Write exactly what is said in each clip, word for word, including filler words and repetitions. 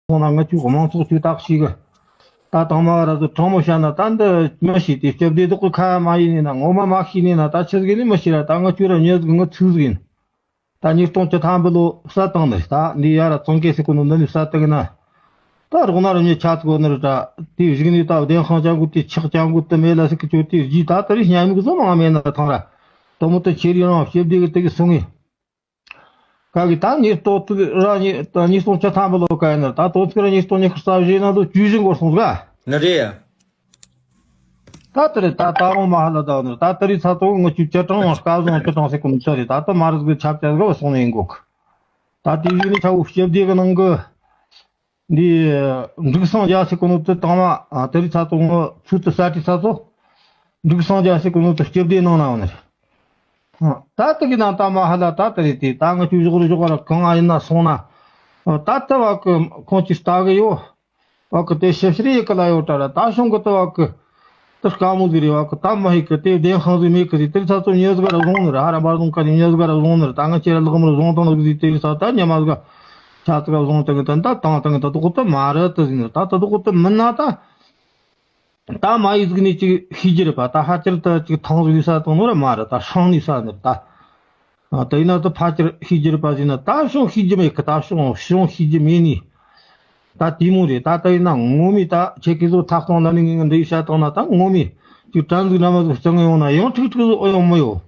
སོང་ན་ང་ཚོའི་དམངས་ཚོགས་ཚོས་བརྟག་ཞིག་གི། ད་དང་མ་ར་ཚོ་དྲང་མོ་བཤད་ན་ད་འདི་མི་ཤེས་ཏེ་སྐྱིད་བདེ་དག་གི་ཁ་མ་ཡིན་ནི་ན་ངོ་མ་མ་ཤེས་ནི་ན་ད་ཆི་ཟིག་ནི་མི་ཤེས་ར། ད་ང་ཚོའི་ར་མྱི་ཟིག་ངི་ཚིག་ཟིག་ཡིན། ད་ཉིས་སྟོང་བཅུ་ཐམ་པ་ལོ་བསད་བཏང་ནི་ད་འདི་ཡ་ར་ཙོང་ཀེ་སི་ཀུ་ནུ་འདི་ནི་བསད་བཏང་ན། ད་རོགས་ན་ར་མྱི་ཆ་ཚིག་གོ་ནི་ར་ད་དེའི་གཞུག་ནས་ད་བདེན་དཔང་ཅང་གུ་དེ་ཆག་ཅང་གུ་དེ་མེད་ལ་ཟིག་གི་ཅོ་དེའི་རྗེས་ད་ད་རི་ཉམས་མིག་བཟོ་མང་མེད་ན་ཐང་ར། དོ་མོ་དེ་ཁྱེར་ཡོང་སྐྱིད་བདེ་གི་དེ་གི་སོང་ངི། ག་གི་ད་ཉིས་སྟོང་དུ་ར་ཉི་ད་ཉིས་སྟོང་བཅུ་ཐམ་པ་ལོ་ག་ཡིན་ན་ད་དོ་ཚིག་ར་ཉིས་སྟོང་ཉི་ཤུ་རྩ་བཞི་ན་ལོ་བཅུ་བཞི་འགོར་སོང་ག་ནི་རེད་ཡ། ད་དེ་རེད། ད་ད་རུང་མ་ཧ་ལ་ད་ནི་ད་དེ་རིང་ཚ་ཏོ་ངི་ཆུ་བཅུ་གྲངས་སྐལ་བཟང་བཅུ་གྲངས་ཟེར་གོ་ནི་ཚོ་རེད། ད་ད་མ་རིག་གི་ཆབ་ཆ་ག་བ་སོང་ནས་ཡིན་གོ་གི། ད་དེ་བཞིན་ནི་ཆ་བོ་སྐྱིད་བདེ་གི་ནང་གི་འདི་འབྲུག་སངས་རྒྱས་ཟེར་གོ་ནི་དེ་དང་མ་དེ་རིང་ཚ་ཏོ་ངི་ཚུལ་དུ་ས་ཏི་ཚ་ཏོ། འབྲུག་སངས་རྒྱས་ཟེར་གོ་ནོ་དེ་སྐྱིད་བདེ་ནང་ན་ཡོང་ནི་རེད། ད་དེ་གི་ནང་ད་མ་ཧ་ལ་ད་དེ་རེད་དེ་ད་ང་ཚོའི་གཞོགས་རུ་གཞོགས་ར་གང་ང་ཡིན་ན་སོང་ན། ད་ལྟ་བ་གི་ཁོང་ཅི་ལྟ་གི་ཡོད། བ་གི་དེ་ཞིབ་ཞིབ་ཡི་གི་ལ་ཡོད་ད་ར་ད་གཞུང་གི་དེ་བ་གི། དེ་དཀའ་མོ་ཟིག་རེད་བ་གི་ད་མ་ཧི་གི་དེ་བདེན་དཔང་ཟིག་མེད་གི་ཟིག་དེ་ཚ་ཚོ་མྱི་ཟིག་ར་བཟུང་ནི་རེད། ཧ་ར་འབར་རྫོང་ཁ་ནས་མྱི་ཟིག་ར་བཟུང་ནི་རེད། ད་ང་ཁྱེད་ར་ལག་མི་ར་བཟུང་བཏང་ནི་ཟིག་དེ་ཚ་ད་ཉི་མ་ཟིག་ཆ་ཚིག་ར་བཟུང་བཏང་གི་ད་ད་བཏང་བཏང་གི་ད་དོ་གོ་དེ་མ་རེད་དེ་ཟིག་ནི་རེད། ད་ད་དོ་གོ་དེ་མིན་ན་ད། ད་མ་ཡི་ཟིག་ནས་ཅིག་ཤེས་རྒྱུ་རེད་པ། ད་ཧ་ཅིར་ད་ཅིག་ཐང་ཟིག་ལས་ས་དང་ནོ་ར་མ་རེད། ད་ཧྲང་ནས་ས་ནི་ད། ཨ་དེ་ཡིན་ན་ད་ཕ་ཅིར་ཤེས་རྒྱུ་རེད་པ་ཟིན་ན་ད་ཤོང་ཤེས་རྒྱུ་མེད་གི། ད་ཤོང་ཤོང་ཤེས་རྒྱུ་མེད་ནི། ད་དེ་མོ་རེད། ད་ད་ཡིན་ན་ངོ་མས་ད་ཁྱེད་ཀྱི་བཟོ་ཐག་སྟོང་ལ་ནི་ངས་འདི་ཡི་ཤ་བཏང་ན་ད་ངོ་མས་ཅིག་དྲན་ཟིག་ན་མ་ཟིག་བརྩི་ངེ་ཡོང་ན་ཡང་ཁྲིག་ཁྲིག་ཟིག་ཨོ་ཡོང་མི་ཡོད།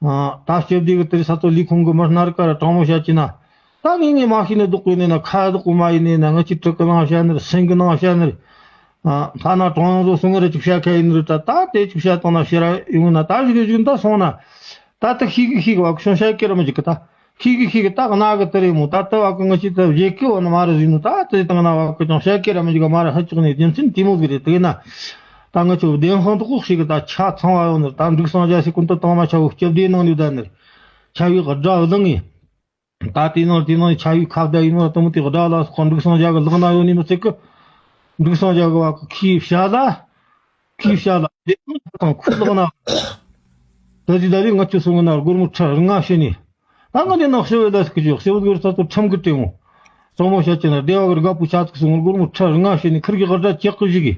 ཨ་ད་སྐྱིད་བདེ་གི་དེ་ས་ཚོ་ལས་ཁུངས་གི་མི་སྣར་ཀ་ར་དྲང་མོ་བཤད་ཀྱི་ན། ད་ངས་ངས་མ་ཤེས་ནི་སྡུག་གི་ནས་ན་ཁ་སྡུག་གི་མ་ཡིན་ནས་ན་ང་ཅིག་དྲི་གི་ནང་བཤད་ནི་རེད། སེང་གི་ནང་བཤད་ནི་རེད། ཨ་ཐ་ན་གྲོང་ཡོང་ཟོ་སོང་ངེ་ར་ཅིག་བཤད་ཁ་ཡིན་ནི་རེད། ད་ད་དེ་ཅིག་བཤད་བཏང་ན་ཤེས་ར་ཡོང་ན་ད་ཞིག་ཞིག་འདི་སོང་ན། ད་ད་ཤིག་གི་ཤིག་བ་གི་ཤོང་བཤད་ཀྱི་ར་མི་འཇིག་གི་ད། ཤིག་གི་ཤིག་གི་ད་གནའ་གི་དེ་རེད་མོ། ད་ད་བ་གི་ང་ཅིག་ད་བཞེས་ཀི་འོ་ན་མ་རེད་ཟིན་ནོ། ད་དེ་དང་ན་བ་གི་ཀྱང་བཤད་ཀྱི་ར་མི་འཇིག་གི་མ་ར་ཧ་ཅོག་ནས་རྒྱུ་མཚན་དེ་མོ་ཟིག་རེད། དེ་ན་ད་ང་ཚོ་བདེན་དཔང་དུ་ཁོག་ཤིག་གི་ད་ཆ་ཚང་བ་ཡོང་ནི་རེད། ད་འབྲུག་སངས་རྒྱས་སི་ཀུན་ཏུ་དང་མ་ཆ་བོ་སྐྱིད་བདེ་ནང་ནས་ད་ནི་རེད། ཆ་བོའི་དགྲ་བླངས་ངེ། ད་དེ་ནང་དེ་ནང་ཆ་བོའི་ཁ་བརྡ་ཡིན་ནོ་དུ་མོ་དེ་དགྲ་ལ་སོགས་འབྲུག་སངས་རྒྱས་གི་ལག་ན་ཡོད་ནི་མི་ཚད་གི། འབྲུག་སངས་རྒྱས་གི་བ་གི་ཁྱིའི་བྱ་ལ། ཁྱིའི་བྱ་ལ་དེ་དང་ཁུ་ལག་ན། ད་ཅི་ད་རེས་ང་ཚོ་སོང་ན་སྒོར་མོ་ཁྲི་ལྔ་བྱིན་ནི། ད་ང་དེ་ནང་ཤི་བའི་ལ་སི་ཀི་ཅོག་ཤི་བ་སྒོར་ས་ཏོ་ཁྲིམས་གི་དྲན་འོང་། གཙང་མོ་བཤད་ཀྱི་ན་སྡེ་བ་གི་རྒད་པོ་ཆ་ཚིག་སོང་སྒོར་མོ་ཁྲི་ལྔ་བྱིན་ནི་ཁིར་གི་དགྲ་ཅག་གི་བཞི་གི།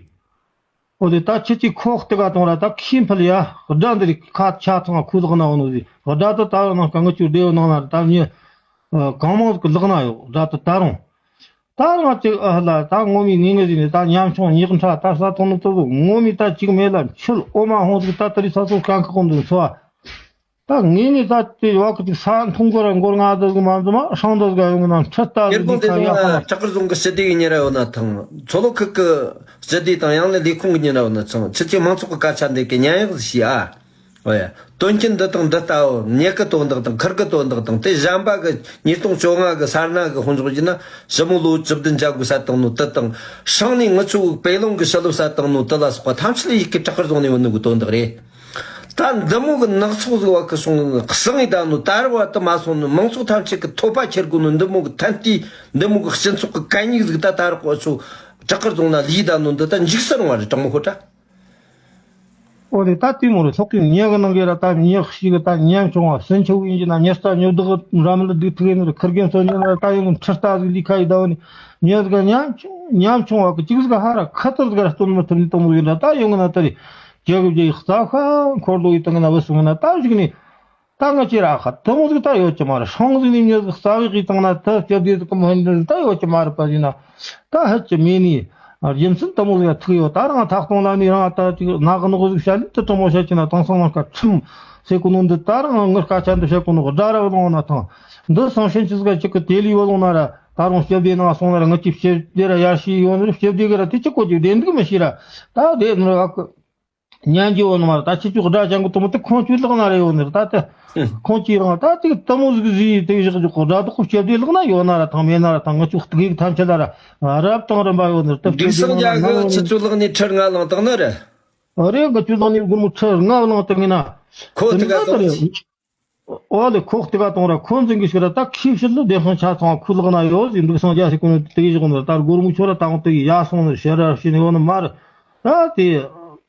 འོ་དེ་ད་ཁྱེད་ཀྱིས་ཁོ་སྟེ་ག་གཏོང་ར་ད་ཁྱིམ་ཕལ་ཡ་དགྲ་འདི་རིགས་ཁ་ཆ་ཚང་ཁུ་ལག་ན་འོ་ནོ་ཟིག་དགྲ་དུ་ད་ནང་ཀ་ང་ཚོའི་སྡེ་བ་ནང་ན་ད་མྱི་གང་མང་ཟིག་ལག་ན་ཡོད། དགྲ་དུ་ད་རུང་ད་རང་ཅིག་ཨ་ལ་ད་ངོ་མའི་ངེས་ངེས་ཟིག་ནས་ད་ཉམ་ཆུང་ཉག་ཕྲ་ད་ས་ཐོང་ནི་ཏོ་ཟིག་ངོ་མའི་ད་ཅིག་མེད་ལ་འཆུལ་ཨོ་མ་ཧོང་ཟིག་ད་ད་རི་ས་ཚོ་གང་གི་ཀོང་དུ་འཚོ་བ། ད་ངེས་ངེས་ད་དེ་བ་གི་ཅིག་ས་མཐོང་གོ་ར་མགོ་ང་དུ་མ་འཛོམ་ཧྲང་དུ་ག་ཡོང་ན་ཁྲི་ལྟ་ཡེར་ཟིག་ཁ་ཡ་ཧ་ལ། བྲག་དཀར་རྫོང་གི་སྤྱི་བདེ་གི་ཉེ་ར་ཡོད་ན་ཐང་། མཚོ་ལྷོ་ཁུལ་གི་སྤྱི་བདེ་དང་ཡང་ལ་ལས་ཁུངས་གི་ཉེ་ར་ཡོད་ན་ཚང་། ཁྱེད་ཀྱི་མང་ཚོགས་གི་སྐད་ཆ་འདི་གི་ཉན་ཡག་ཟིག་བྱས་ཨ། ཨོ་ཡ། དོན་རྐྱེན་འདི་དང་འདི་ལྟ་བུ་མྱི་གི་དོན་དག་དང་ཁུར་གི་དོན་དག་དང་དེ་གཞན་པ་གི་ཉིས་སྟོང་བཅོ་ལྔ་གི་ས་ན་གི་ཧོན་ཚོགས་ཀྱི་ན་ཞི་མོ་ལོ་བཅུ་བདུན་བཅུ་དགུ་ས་དང་ནོ་དུ་དང་ཧྲང་ནས་ངི་ཚོ་པེ་ལོང་གི་ཞི་ལུ་ས་དང་ནོ་དུ་ལ་སོགས་པ་ཐམས་ཅད་ལ་ཡི་གེ་བྲག་དཀར་རྫོང་ནས་བུད་ནི་གི་དོན་དག་རེད། ད་འདི་མོ་གི་ནག་ཚོགས་ཟིག་བ་གི་སོང་གསང་ངེ་ད་ནོ་དར་བ་དུ་མ་སོང་ནོ་མང་ཚོགས་ཐམས་ཅད་གི་ཐོབ་པ་ཁྱེར་དགོས་ནོ་འདི་མོ་གི་ཐན་ལྟས་འདི་མོ་གི་སྤྱི་ཚོགས་གི་གད་སྙིགས་ཟིག་ད་ད་རག་གོ་ཚོ་བྲག་དཀར་རྫོང་ན་ལུས་ད་ནོ་འདི་ད་འཇིགས་སུ་རུང་བ་རེད། དྲང་མོ་ཁོ་ད། ཨོ་རེད། ད་དེ་མོ་རེད། ཚོགས་ཀྱི་ཉེ་གི་ནང་གི་ར་ད་ཉེ་ཤི་གི་ད་ཉམ་ཆུང་བ་སུན་ཆུ་ཡིན་གྱི་ན་ཉེ་ས་ཉོ་བདག་ར་མི་ལ་སྡིག་ཐུག་ཡིན་ནོ་ར་ཁར་རྒན་སོ་ཉེ་ན་ད་ཡོང་ཁྲི་ལྟ་ཟིག་ལུས་ཁ་ཡི་ད་བ་ནི་ཉེ་ཟིག་ཉམ་ཆུང་ཉམ་ཆུང་བ་གི་ཅིག་ཟིག་ཧ་ར་ཁ་ཐོར་ཟིག་ར་སྟོན་མི་ཐུབ་ནི་དུ་མོ་ཡིན་ར། ད་ཡོང་གི་ན་ད་རེད། རྒྱལ་ཁབ་ཀྱི་རྩ་ཁ་འཁོར་ལོ་ཡི་སྟེང་ན་བུད་སོང་ན་ད་གཞུག་ནས་ད་ང་ཅི་ར་ཁ་དུ་མོ་ཟིག་ད་ཡོད་ཀྱི་མ་རེད། ཧྲང་ཟིག་ནས་མྱི་ཟིག་རྩ་བའི་གི་སྟེང་ན་ད་སྐྱབས་བདེ་ཟིག་གི་མ་ཡིན་ད་ཡོད་ཀྱི་མ་རེད་པ་ཡིན་ན་ད་ཧད་ཀྱི་མེད་ནི། རྒྱུ་མཚན་དུ་མོ་ཟིག་ཐུག་ཡོད། ད་རང་ཐག་སྟོང་ལ་ནི་རང་ད་ཅིག་ནག་གི་ནོག་ཟིག་བཤད་ལི་དུ་དྲང་མོ་བཤད་ཀྱི་ན་དེང་སང་ནང་ཀ་ཁྲིམས་ཟེར་གོ་ནོ་འདི་ད་རང་ངི་སྐད་ཆ་འདི་བཤད་གོ་ནོ་དགྲ་ར་བླངས་ན་ཐང་། འདི་སང་ཤིན་ཅི་ཟིག་ཅིག་གི་དེ་ལི་བ་ལོང་ན་ར་ད་རང་སྐྱབས་བདེ་ནང་སོང་ན་ར་ང་ཅི་སྐྱབས་བདེ་ར་ཡར་ཤི་ཡོད་ནི་ར་སྐྱབས་བདེ་གི་ར་དེ་ཅི་གོ་ཅིག་བདེ་འདུག་མི་ཤེས་ར། ད་དེ་ནི་ར་བ་གི་ཉན་གྱི་ཡོད་ནི་མ་རེད། ད་ཁྱེད་ཚོ་དགྲ་ཅན་གི་དུ་མོ་དེ་ཁོང་ཚོའི་ལག་ན་རེ་ཡོད་ནི་རེད། ད་དེ་ཁོང་ཚོའི་རང་ད་དེ་དུ་མོ་ཟིག་ཟིག་དེ་བཞག་རྒྱུ་དགྲ་དག་སྐྱབས་བདེ་ལག་ན་ཡོད་ན་ར་ཐང་མེད་ན་ར་ཐང་ང་ཚོ་སྟག་གི་ཐམས་ཅད་ལ་ར་རབ་དང་རིམ་པ་ཡོད་ནི་རེད། དུ་འབྲུག་སྐྱབས་བདེ་སངས་ལག་ན་རྒྱས་གི་ཁྱེད་ཚོའི་ལག་ནས་ཁྲི་ལྔ་བླངས་བཏང་ནི་རེད། ཨ་རེ་ང་ཚོའི་ལག་ནས་སྒོར་མོ་ཁྲི་ལྔ་བླངས་བཏང་ངེ་ན་ཁོ་དེ་དེ་ག་ག་དང་རེད། ཨོ་ལེ་ཁོག་ཏི་ག་གཏོང་ར་ཁོ་འཛིན་གི་ཤི་ར་ད་ཁྱི་ཕྱིར་ལ་བདེ་ཧང་ཆ་ཚང་ཁུ་ལག་ན་ཡོད་ཟིན་འདུག་སང་རྒྱ་ཞིག་ཀུན་ཏི་གི་ཞིག་ནི་ད་སྒོར་མོ་ཆོ་ར་ཏང་ཏི་གི་ཡ་སོང་ནི་ཤི་ར་ཤི་ནི་ཡོད་ནི་མ་རེད། ད་དེ་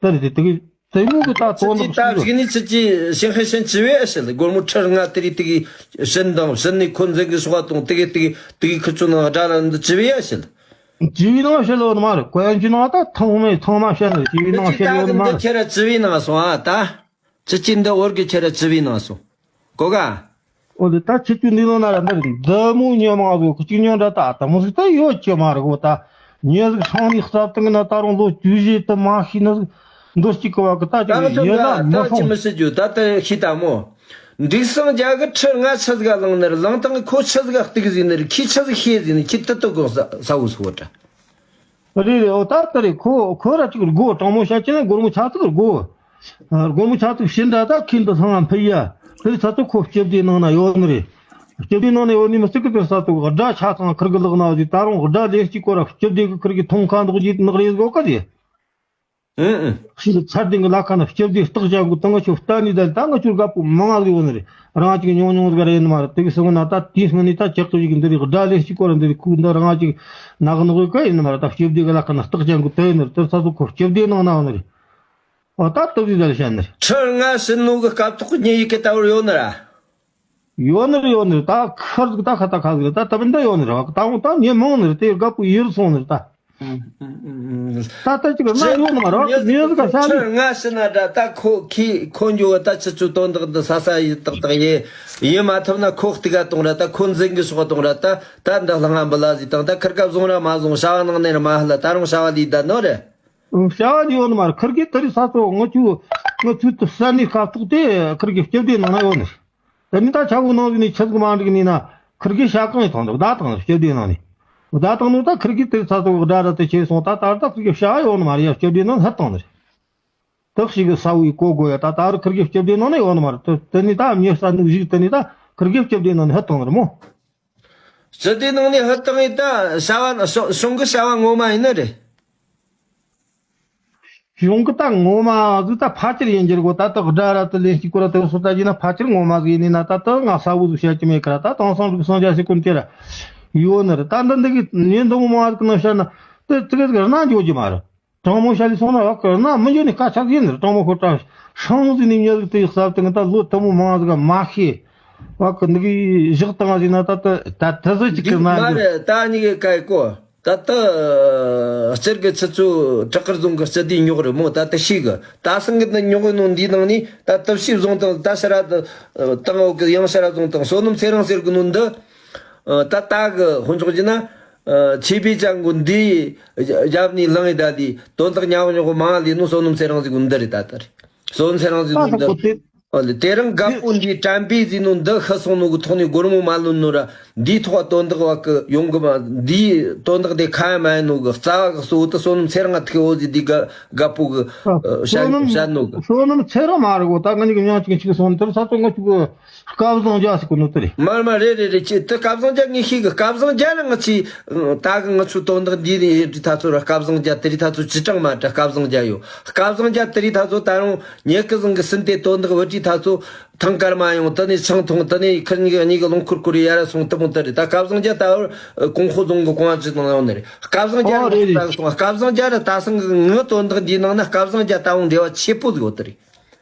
ད་རེད་དེ་ཏི་གི་ཏི་མུ་གི་ད་ཏོ་ནི་ད་ཞིག་ནི་ཚི་ཅི་ཞིང་ཧེ་ཤན་ཅི་བེ་ཨ་ཤི་ལ་སྒོར་མོ་ཁྲི་ལྔ་ཏི་རི་ཏི་གི་ཤན་དང་ཤན་ནི་ཁོ་འཛིན་གི་སོག་གཏོང་ཏི་གི་ཏི་གི་ཏི་གི་ཁུ་ཆུ་ནང་སྒྲ་ར་འདི་ཅི་བེ་ཨ་ཤི་ལ། བྱིས་པའི་ནང་བཤད་ཡོད་ནི་མ་རེད། གོ་ཡང་བྱིས་ནང་ད་ཐང་མེད་ཚང་མ་བཤད་ནི་རེད། བྱིས་པའི་ནང་བཤད་ཡོད་ནི་མ་རེད། ཁྱེད་ར་བྱིས་པའི་ནང་སོང་ཨ་ད། ཁྱེད་ཀྱིས་འདི་འོར་གི་ཁྱེད་ར་བྱིས་པའི་ནང་སོང་། གོ་ག་འོ་དེ་ད་ཁྱེད་ཀྱི་འདི་ནང་ན་ར་འདི་རེད། འདི་མོ་ཉོན་མ་གོ་གཅིག་ཉོན་འདྲ་ད་ད་མོ་ཟིག་ད་ཡོད་ཀྱི་མ་རེད་གོ་ད། ཉོན་ཟིག་ཚང་ནི་ས་སྟེང་ན་ད་རུང་ལོ་བཅུ་བཞི་དུ་མ་ཤི་ནི་ཟིག་འདི་གཅིག་གི་བ་གི་ད་ད་ཅིག་ང་ཚོ་ཡོད་ན་ད་མ་ད་ཅི་སོང་། མི་སྲིད་རྒྱུ་ད་ད་ཤི་ད་མོ། འབྲུག་སྲང་རྒྱ་གི་ཁྲི་ལྔ་ཆི་ཟིག་ག་ལངས་ནི་རེད། ལངས་སྟངས་ཁོ་ཆི་ཟིག་ག་གཏུག་ཟིན་ནི་རེད། ཁྱི་ཆི་ཟིག་ཤེས་ཟིན་ནི་ཁྱི་དུ་དུ་གོ་ས་ས་འུ་སུ་བོ་ད། རེད་རེད། འོ་ད་ལྟ་རེད། ཁོ་ཁོ་ར་ཅིག་སྒོ་དྲང་མོ་བཤད་ཀྱི་ན་སྒོར་མོ་ཆ་ཚིག་སྒོ། སྒོར་མོ་ཆ་ཚིག་ཕྱིན་འདྲ་ད་ཁྱི་འདི་ཚང་ང་ཕུལ་ཡ། དེ་ཚ་ཚོ་ཁོ་སྤྱི་བདེ་ནང་ན་ཡོད་ནི་རེད། སྤྱི་བདེ་ནང་ན་ཡོད་ནི་མི་སྲིད་གི། དེ་ཚ་ཚོ་དགྲ་ཆ་ཚང་ཁིར་གི་ལག་ན་ཡོད་དུས་ད་རུང་དགྲ་ལས་ཀྱི་སྐོར་ར་སྤྱི་བདེ་གི་ཁིར་གི་ཐོང་ཁ་འདོག་རྒྱུ་ནག་རེད་གོ་ག་དེ། ཨུ་ཨུ། ཤིང་གི་ཚར་ལྡན་གི་ལ་ཁ་ན་སྤྱི་བདེ་རྟགས་ཅན་གི་ད་ང་ཆུ་ལྟ་ནི་ད་ད་ང་ཆུར་དགའ་པོ་མང་ང་ཡོད་ནི་རེད། རང་ཅིག་ཉུང་ཉུང་ཟིག་རེད་ནི་མ་རེད། དེ་གི་སོང་ན་ད་དེའི་སྔོན་ནས་ད་ཅག་ཏུ་ཞིག་འདི་རེད། དགྲ་ལས་ཀྱི་སྐོར་འདི་རེད། ཁུག་འདི་རང་ཅིག་ནག་ནག་གི་ཀ་ཡིན་ནི་མ་རེད། ད་སྤྱི་བདེ་གི་ལ་ཁ་ན་རྟགས་ཅན་གི་དེ་ཡིན་ནི་རེད། དེ་ཚ་ཚོ་ཁོ་སྤྱི་བདེ་ནང་ན་ཡོད་ནི་རེད། ཨོ་ད་སྟོབས་ཡིན་ཟེར་བཤད་ནི་རེད། ཁྲི་ལྔ་ཕྱིན་ནོ་གི་སྐབས་ཐོག་ཉེ་ཡི་གི་ད་བར་ཡོད་ནི་ར། ཡོད་ནི་རེད། ཡོད་ནི་རེད། ད་ཁར་ཟིག་ད་ཁ་ད་ཁ་ཟིག་རེད། ད་ད་བིན་ད་ཡོད་ནི་རེད། ད་འོང་ད་ངས་མང་ནི་རེད། དེ་དགའ་པོ་ཡིར་སོང་ནི་རེད་ད། ད་ལྟ་ཅིག་ར་ན་ཡོད་ནི་མ་རེད། ངས་ཟིག་ག་ཤ་ལི། ང་ཤི་ན་འདྲ་ད་ཁོ་ཁི་ཁོ་འགྱོ་བ་ད་ཆུ་ཆུ་དོན་དག་འདི་ས་ས་ཡི་ཏག་ཏག་ཡེ་ཡེ་མ་ཐུབ་ན་ཁོ་གཏི་ག་གཏོང་ར། ད་ཁོ་འཛིན་གི་ཤོག་གཏོང་ར། ད་ད་འདི་ལྷང་ང་འབུ་ལ་ཟིག་དང་ད་ཁིར་ཀ་བཟུང་ར་མ་བཟུང་། བྱ་བ་ནང་ནས་ར་མ་ཧ་ལ། ད་རུང་བྱ་བ་ལས་ད་ནོ་རེད། བྱ་བ་ལས་ཡོད་ནི་མ་རེད། ཁིར་གི་དེ་རིང་ས་ཚོ་ང་ཆུ་ང་ཆུ་དུ་ས་ནི་ཁ་ཐུག་དེ་ཁིར་གི་སྐྱབས་དེ་ནང་ན་ཡོད་ནི་རེད། དེ་ནི་ད་ཆ་བོ་ནང་ནས་ཆི་ཟིག་མ་འགྲིག་ནི་ན་ཁིར་གི་ཤ་གང་ཡི་ཐོང་འདུག་བདག་དང་སྐྱབས་དེ་ནང་ནས་བདག་དང་ནོ་ད་ཁིར་གི་དེ་ཚ་ཚོ་དགྲ་ར་དེ་ཆེ་སོང་། ད་ད་ད་ཁིར་གི་ཤ་ཡོད་ནི་མ་རེད་ཡ། སྐྱབས་དེ་ནང་ཧད་བཏང་ནི་རེད། དག་ཞིག་གི་ས་བོའི་གོ་དགོས་ཡ། ད་ད་རུ་ཁིར་གི་སྐྱབས་དེ་ནང་ནས་ཡོད་ནི་མ་རེད། དེ་དེ་ནི་ད་མྱི་ས་ནུག་ཞིག་དེ་ནི་ད་ཁིར་གི་སྐྱབས་དེ་ནང་ནས་ཧད་བཏང་ནི་རེད་མོ། སྤྱི་དེ་ནང་ནས་ཧད་བཏང་ཡི་ད་བྱ་བ་གཞུང་གི་བྱ་བ་ངོ་མ་ཡིན་ནི་རེད། གཞུང་གི་ད་ངོ་མ་ཟིག་ད་ཕལ་ཆེར་ཡིན་རྒྱུ་རེད་གོ། ད་ད་དགྲ་ར་ད་ལེན་གཅིག་གོ་ར་ད་སོ་ད་ཡིན་ན་ཕལ་ཆེར་ངོ་མ་ཟིག་ཡིན་ནི་ན། ད་ད་ང་ས་བོ་ཟིག་བཤད་ཀྱི་མེད་ཁ་ར། ད་དེང་སང་རིག་སངས་རྒྱས་ཟེར་ཀུན་ཅེ་ར་ཡོད་ནི་རེད། ད་འདི་འདི་གི་ཉིན་འདི་མོ་མ་ཟིག་ནང་བཤད་ན་ད་ཙི་གེ་ཟིག་ར་ན་འཇོག་རྒྱུ་མ་རེད། དྲང་མོ་བཤད་ལས་སོང་ན་བ་ཀི་ར་ན་མི་འཇོག་ནི་དཀའ་ཆག་ཡིན་ནི་རེད། དྲང་མོ་ཁོ་ད་ཧྲང་ཟིག་ནི་མྱི་ཟིག་དེ་ཡི་ས་དེ་ང་ད་ལོ་དུ་མོ་མང་ཟིག་མ་ཤེས་བ་ཀི་འདི་གི་བཞག་བཏང་ཟིག་ན་ད་ད་ད་ད་ཟིག་ཅིག་གི་ན་མ་རེད། ད་ནི་གི་ཀའི་གོ། ད་ལྟ་སྤྱིར་གི་ཆུ་ཚོད་བྲག་དཀར་རྫོང་གི་སྤྱི་བདེ་ཉོག་རེད་མོ། ད་ལྟ་ཤེས་གི་ད་སང་གི་ད་ཉོག་གི་ནོ་འདིའི་ནང་ནས་ད་ལྟ་ཤེས་བཟུང་དང་ད་ཤ་ར་དང་འོག་གི་ཡང་ཤ་ར་བཟུང་དང་བསོད་ནམས་ཚེ་རིང་ཟེར་གི་ནོ་འདི། ད་ལྟ་གི་ཧོན་ཆོག་གི་ན་ཆེ་བའི་ཅང་གི་འདི་ཡབ་ནས་ལང་ཡི་ད་དེ་དོན་དག་ཉག་ཉོག་མང་ལས་ནོ་བསོད་ནམས་ཚེ་རིང་ཟེར་གི་འདི་རེད། ད་ལྟ་རེད། བསོད་ནམས་ཚེ་རིང་ཟེར་གི་འདི། ཨོ་ལེ། དེ་རིང་རྒད་པོ་འདིའི་དྲན་པའི་ཟིན་ནོ་འདི་ཤི་སོང་ནོ་གི་ཐོག་ནས་སྒོར་མོ་མ་ལོན་ནོ་ར། འདིའི་ཐོག་དོན་དག་བ་གི་ཡོང་གི་མ། འདིའི་དོན་དག་དེ་ཁ་ཡ་མ་ཡིན་ནོ་གི་རྩ་བ་གི་གཙོ་བོ་དེ་བསོད་ནམས་ཚེ་རིང་ང་ཐུག་འོ་ཟི་འདི་ག་རྒད་པོ་གི་བཤད་བཤད་ནོ་གི། བསོད་ནམས་ཚེ་རིང་མ་རེད་གོ། ད་ང་གཉིས་ཀྱི་མྱིང་གཅིག་གཅིག་སོང་དེར་ས་ཚོ་ང་ཅིག་གི་སྐལ་བཟང་རྒྱལ་ཟེར་གོ་ནོ་དེ་རེད། མ་མ་རེད་རེད་རེད། ཅི་དེ་སྐལ་བཟང་རྒྱལ་ངས་ཤེས་གི། སྐལ་བཟང་རྒྱལ་ནི་ང་ཚོའི་ད་གི་ང་ཚོའི་དོན་དག་འདི་རེད་ད་ཚོ་ར། སྐལ་བཟང་རྒྱལ་དེ་རིང་ད་ཚོ་ཅི་གྲངས་མ་དྲ་སྐལ་བཟང་རྒྱལ་ཡོད། སྐལ་བཟང་རྒྱལ་དེ་རིང་ད་ཚོ་ད་རུང་ཉེ་ཀི་བཟང་གི་སུན་ཏེ་དོན་དག་བུ་ཁྲིད་ད་ཚོ་ཐང་དཀར་མ་ཡོང་། དེ་ནས་ཆང་འཐུང་། དེ་ནས་ཁིར་གཉིས་གཉིས་ཀྱི་རླངས་འཁོར་བསྐོར་ཡ་ར་སོང་། དེ་མོ་དེ་རེད། ད་སྐལ་བཟང་རྒྱལ་ད་བར་ཀོང་ཧོ་རྫོང་གི་ཀོང་ཨ་ཅི་དང་ཡོང་ནི་རེད། སྐལ་བཟང་རྒྱལ་ཨོ་རེད་རེད། ད་སོང་། སྐལ་བཟང་རྒྱལ་ར་ད་སང་གི་ངའི་དོན་དག་འདིའི་ནང་ན་སྐལ་བཟང་རྒྱལ་ད་འོང་འབྲེལ་བ་ཆེ་པོ་ཟིག་ཡོད་དེ་རེད།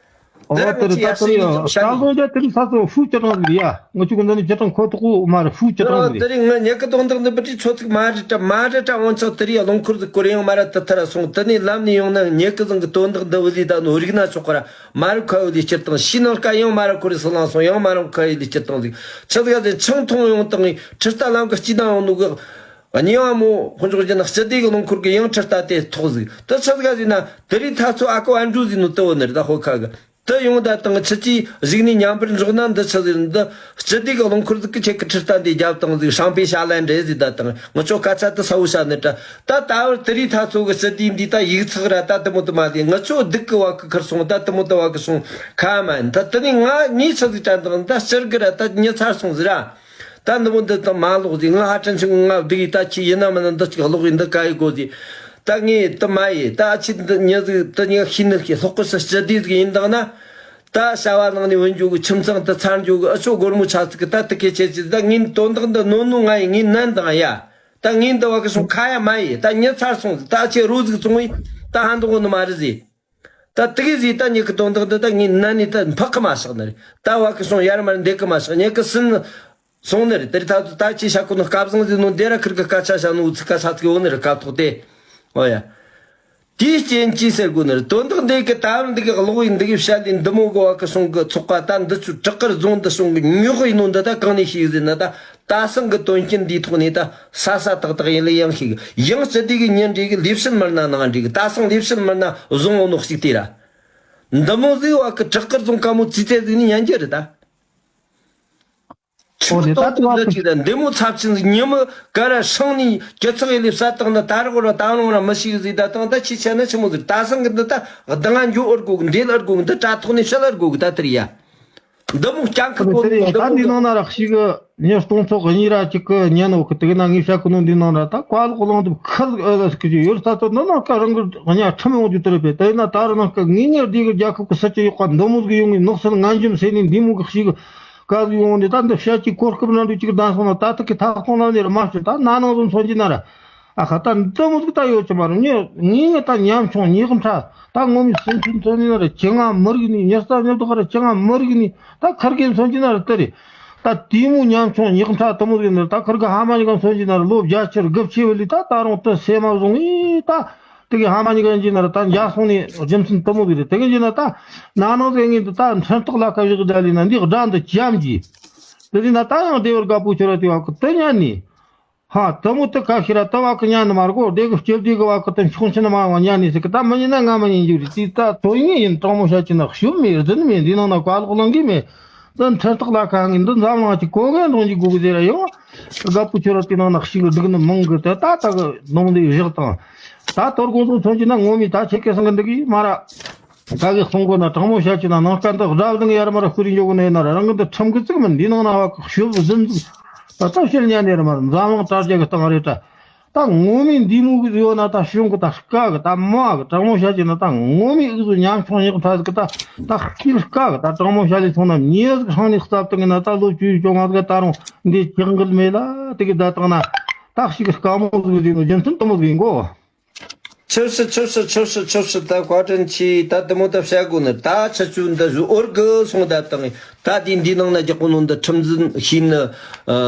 ཨོ་དེ་རེད། ད་དེ་རེད། སྐལ་བཟང་རྒྱལ་དེ་རིང་ས་ཚོ་ཧྥུ་ཅི་གྲངས་ཟིག་རེད་ཡ། ང་ཆུ་གི་འདི་ནི་ཅི་གྲངས་ཁོ་ཐོག་གོ་མ་རེད། ཧྥུ་ཅི་གྲངས་ཟིག་རེད། དེ་རིང་ངའི་ཉེ་གི་དོན་དག་འདི་བུ་ཁྲིད་ཚོ་ཚིག་མ་རེད་དྲ་མ་རེད་དྲ། འོན་ཆག་དེ་རིང་རླངས་འཁོར་ཟིག་བསྐོར་ཡང་མ་ར་དེ་ཐར་སོང་། དེ་ནས་ལམ་ནས་ཡོང་ན་ཉེ་གི་བཟང་གི་དོན་དག་འདི་བུ་ལི་ད་ནོ་རིག་ན་ཆོག་ག་ར། མ་ར་ཁ་ཡོད་ལས་སྤྱིར་བཏང་ཤི་ནང་དཀའ་ཡང་མ་ར་ཁོ་རེ་སུ་ལང་སོང་ཡང་མ་ར་ཁ་ཡོད་ལས་སྤྱིར་བཏང་ཟིག་ཆི་ཟིག་ཟིག་ཆང་འཐུང་ཡོང་དང་ཁྲི་རྟ་ལམ་གི་སྐྱིད་དང་ཡོང་ནོ་གི། གཉིས་པ་མོ་ཁོ་ཚོ་གི་ན་སྤྱི་བདེ་གི་རླངས་འཁོར་གི་ཡང་ཁྲི་རྟ་དེ་ཐོག་ཟིག་དེ་ཆི་ཟིག་ཟིག་ན་དེ་རིང་ད་ཚོ་ཨ་ཀོ་ཨན་ཌྲུ་ཟིག་ནོ་དེ་བོ་ནི་རེད། ད་ཧོ་ཁ་གི་དེ་ཡོང་ད་དང་ཁྱི་ཅིས་གཞུག་ནས་མཉམ་པར་འཇོག་ན་འདི་ཆི་ཟིག་འདི་སྤྱི་བདེ་གི་རླངས་འཁོར་ཟིག་གི་ཁྱེད་ཀྱི་ཁྲི་རྟ་འདི་རྒྱབ་དང་ཟིག་ཧྲང་པའི་ཤ་ལན་འདྲེ་ཟིག་ད་དང་ང་ཚོ་སྐད་ཆ་དེ་ས་བོ་ཤ་ནི་དྲ། ད་ད་བར་དེ་རིང་ད་ཚོ་གི་སྤྱི་བདེ་འདི་ད་ཡིག་ཚགས་ར་ད་དེ་མོ་དེ་མ་ལས་ང་ཚོ་སྡུག་གི་བ་གི་ཁུར་སོང་། ད་དེ་མོ་དེ་བ་གི་སོང་ཁ་མ་ཡིན། ད་དེ་ནས་ང་ངས་ཆི་ཟིག་དྲན་དང་ད་སྤྱིར་གི་ར་ད་མྱི་ཚར་སོང་ཟིག་ར། ད་འདི་མོ་འདི་དང་མ་ལོག་ཟིག་ང་ཧ་ཅང་ཆུང་ང་སྡུག་ཡིས་ད་ཁྱི་ཡིན་ན་མིན་ན་འདི་གཅིག་ལོག་ཡིན་འདི་ག་ཡི་གོ་ཟིག་ད་ངས་དེ་མ་ཡི་ད་ཨ་ཆི་འདི་མྱི་ཟིག་དེ་ཉི་ཤི་ནི་ཤི་ལྷག་གི་སི་སྤྱི་བདེ་ཟིག་ཡིན་དང་ན། ད་བྱ་བ་ནང་ནས་བུད་འཇུག་གི་ཁྱིམ་ཚང་དེ་ཚར་འཇུག་གི་ཨ་ཆོ་སྒོར་མོ་ཆ་ཚིག་གི་ད་དེ་གེ་ཆེ་ཆེ་ད་ངས་དོན་དག་འདི་ནོ་ནོ་ང་ཡི་ངས་ནན་དང་ཡ། ད་ངས་འདི་བ་གི་སོང་ཁ་ཡ་མ་ཡི་ད་མྱི་ཚར་སོང་ཟིག་ད་ཨ་ཆེ་རོ་ཟིག་བཙོང་ཡི་ད་ཧ་འདུག་གོ་ནི་མ་རེད་ཟིག་ད་དེ་གི་ཟིག་ད་ཉི་གི་དོན་དག་འདི་ད་ངས་ནན་ནི་ད་འཕག་གི་མ་བཞག་ནི་རེད། ད་བ་གི་སོང་ཡར་མར་འདེད་གི་མ་བཞག་ཉི་གི་སུན། སོང་ནི་རེད། དེར་ད་ད་ཅི་བྱ་ཁོ་ནི་སྐལ་བཟང་ཟིག་ནོ་འདི་ར་ཁིར་གི་སྐད་ཆ་བྱ་ནོ་ཚིག་ཁ་ས་ཚིག་འོ་ནི་རེད། སྐབས་ཐོག་དེ། ཨོ་ཡ། དེའི་རྐྱེན་གྱིས་ཟེར་དགོས་ནི་རེད། དོན་དག་འདི་གི་ད་འདི་གི་གློག་ཡིན་འདི་གི་བཤད་ལས་འདི་མོ་གི་བ་གི་སོང་གི་ཚོགས་པ་ད་འདི་ཚོའི་བྲག་དཀར་རྫོང་འདི་སོང་གི་ཉོག་ཡིན་ནོ་འདི་ད་གང་ནས་ཤེས་ཟེར་ན། ད་ད་སང་གི་དོན་རྐྱེན་འདིའི་ཐོག་ནས་ད་ས་ས་ཏག་ཏག་ཡིན་ལ་ཡང་ཤེས་གི། ཡང་སྤྱི་བདེ་གི་ཉིན་འདྲེ་གི་ལས་བྱེད་མི་སྣ་ནང་འདྲེ་གི། ད་སང་ལས་བྱེད་མི་སྣ་བཟུང་འོ་ནོ་གཅིག་དེ་ར། འདི་མོ་ཟིག་བ་གི་བྲག་དཀར་རྫོང་དཀའ་མོ་ཙི་ཙེ་ཟིག་ནས་ཉན་རྒྱུ་རེད་ད། ཆོག་ཏུ་འདི་ཅིག་དང་འདི་མོ་ཚབས་ཆེན་ཟིག་ཉི་མ་ག་ར་སྲང་ནས་སྐྱི་ཚགས་ཡེ་ལེ་བསད་བཏང་ན། ད་རག་ར་ད་རུང་ར་མི་ཤེས་ཟིག་ད་དང་། ད་ཆི་ཆ་ན་ཆི་མོ་ཟིག་ད་སང་གི་འདི་ད་གདང་ང་འགྱོ་ཨར་གོ་གི། འདི་ལ་ཨར་གོ་གི། འདི་དྲ་ཐོག་ནས་བཤད་ལ་ཨར་གོ་གི། ད་དེར་ཡ་འདི་མོ་སྐྱ་ཁ་གོ་ནི་འདི་ད་མོ་འདི་ནང་ན་ར་ཞིག་གི་ཉི་སྟོང་ཚོགས་གཉིས་ར་ཅིག་གི་ཉན་ནོ་གི། དེ་གི་ན་ངས་བཤད་གི་ནོ་འདི་ནང་ར་ད་བཀའ་ལོག་གླང་དུ་ཁལ་ཨ་ཟིག་གི་ཡོད་ས་ཚོ་ནི་ནང་ཀ་རང་གི་གཉའ་ཁྲིམས་ཡོང་རྒྱུ་དེ་རེད་པས། དེ་ན་ད་ར་ནང་ཀ་ངེས་ཉེར་འདི་གི་རྒྱལ་ཁབ་གི་སྲིད་ཇུས་ཡོག་ག་འདི་མོ་ཟིག་ཡོང་ངི་ནགས་སེལ་ངན་འཇམ་ཟེར་ནི་འདི་མོ་གི་ཞིག་གི་བཀའ་ཟིག་ཡོང་ནི། ད་འདི་བཤད་ཀྱི་གོ་སྐབས་ན་འདུག་ཅིག་གདན་སོང་ན་ད་ཐུག་གི་ཐག་སྟོང་ལ་ནི་ར་མ་བྱེད། ད་ན་ནང་བཟོ་མཚོན་གྱི་ན་ར་ཨ་ཁ་ད་འདི་མོ་ཟིག་ད་ཡོད་ཀྱི་མ་རུང་། ངས་ངས་ད་ཉམ་ཆུང་ཉི་ཁམ་ཁྲ་ད་ངོ་མི་སེམས་ཚུལ་མཚོན་ནི་ན་ར་ཅི་ང་མི་རིག་ནི། ཉི་ས་ཉི་དོག་ར་ཅི་ང་མི་རིག་ནི། ད་ཁར་གི་མཚོན་གྱི་ན་ར་དེ་རེད། ད་དེ་མོ་ཉམ་ཆུང་ཉག་ཕྲ་དེ་མོ་ཟིག་ནི་ད་ཁར་གི་ཧ་མ་ཉི་ག་མཚོན་གྱི་ན་ར་ལོ་བརྒྱད་ཅུ་དགུ་བཅུ་བ་ལི་ད་ད་རུང་དུ་སེ་མ་བཟུང་ཨི་ད། དེ་གི་ཧ་མ་ཉི་ག་ཡིན་གྱི་ན་ར་ད་འཇའ་སོང་ནི་རྒྱུ་མཚན་དེ་མོ་ཟིག་རེད། དེ་གི་ཡིན་ན་ད་ན་ནང་ཟིག་ངས་འདི་ད་འཕྲིན་ཐོག་ལ་ཁ་བཞག་ད་ལི་ན་འདི་དགྲ་འདི་ཅམ་གྱི་དེ་ཟིག་ན་ད་ཡང་བདེ་བར་དགའ་པོ་ཁྱོད་ར་དེ་བ་གི་དེ་ཉན་ནི། ཧ། དེ་མོ་དེ་ཁ་ཤས་ར་དེ་བ་གི་ཉན་ནི་མ་རེད་གོ། སྡེ་གི་སྤྱི་བདེ་གི་བ་གི་དེ་ཆུང་ཆུང་ནི་མ་བ་ཉན་ནི་ཟིག་གི་ད་མི་ཉན་ན་ང་མི་ཉན་རྒྱུ་རེད། དེ་ད་དོན་ངེས་ཡིན། དྲང་མོ་བཤད་ཀྱི་ན་ཤུབ་མེད་རྫུན་མེད། འདི་ནང་ན་བཀའ་ལོག་ལང་གི་མེད། འདི་འཕྲིན་ཐོག་ལ་ཁ་ངས་འདི་འཛམ་གླིང་གི་གོ་ངན་འདྲོང་གི་སྒུག་ཟེར་ར་ཡོང་། དགའ་པོ་ཁྱོད་ར་དེ་ནང་ན་ཞིག་སྒྲིག་ནི་མང་གི་དེ་ད་ད་གི་ནང་འདི་བཞག་དང་། ད་དོར་དགོངས་དོན་མཚོན་གྱི་ན་ངོ་མི་ད་ཁྱེད་ཀྱི་སང་གི་འདི་གི་མ་ར། ད་གི་གསུང་གོ་ན་དྲང་མོ་བཤད་ཀྱི་ན་ནང་སྐད་འདི་དགྲ་བདུན་ཡར་མར་ཁུར་འཇོག་གི་ནས་ན་ར་རང་གི་འདི་ཁྲིམས་གི་བཙུགས་མིན། འདི་ནང་ན་བ་གི་ཤུབ་ཟིན་ཟིག་ད་ད་ཤེར་ཉན་ནས་ར་མར་འཛམ་གླིང་དྲ་རྒྱ་གི་སྟེང་རེད་ད། ད་ངོ་མའི་འདི་མོ་གི་ཡོད་ན་ད་གཞུང་གི་ད་དཀའ་གི་ད་མ་གི་དྲང་མོ་བཤད་ཀྱི་ན་ད་ངོ་མའི་ཨུ་ཚོ་ཉམ་ཆུང་ཉག་ཕྲ་ཟིག་གི་ད་ད་སྐྱིད་དཀའ་གི་ད་དྲང་མོ་བཤད་ལས་སོང་ན་མྱི་ཟིག་ཧྲང་ནས་སྟབས་དང་གི་ན་ད་ལོ་བཅུ་བཅོ་ལྔ་ཟིག་ད་རུང་འདི་ཅག་འགིལ་མེད་ལ་དེ་གི་ད་བཏང་ན་ད་ཞིག་དཀའ་མོ་ཟིག་ཟིག་ནོ་རྒྱུ་མཚན་དེ་མོ་ཟིག་ཡིན་གོ། ཆོས་སྲིད་ཆོས་སྲིད་ཆོས་སྲིད་ཆོས་སྲིད་ད་བཀའ་དྲིན་ཆེ། ད་དེ་མོ་ད་བཤད་དགོས་ནི་ད་ཆུ་ཆུ་འདི་བཟོ་འོར་གི་སོང་ད་བཏང་ད་དེ་འདི་ནང་ན་རྒྱག་གོ་ནོ་འདི་ཁྲིམས་འཛིན་ཤེས་ནི་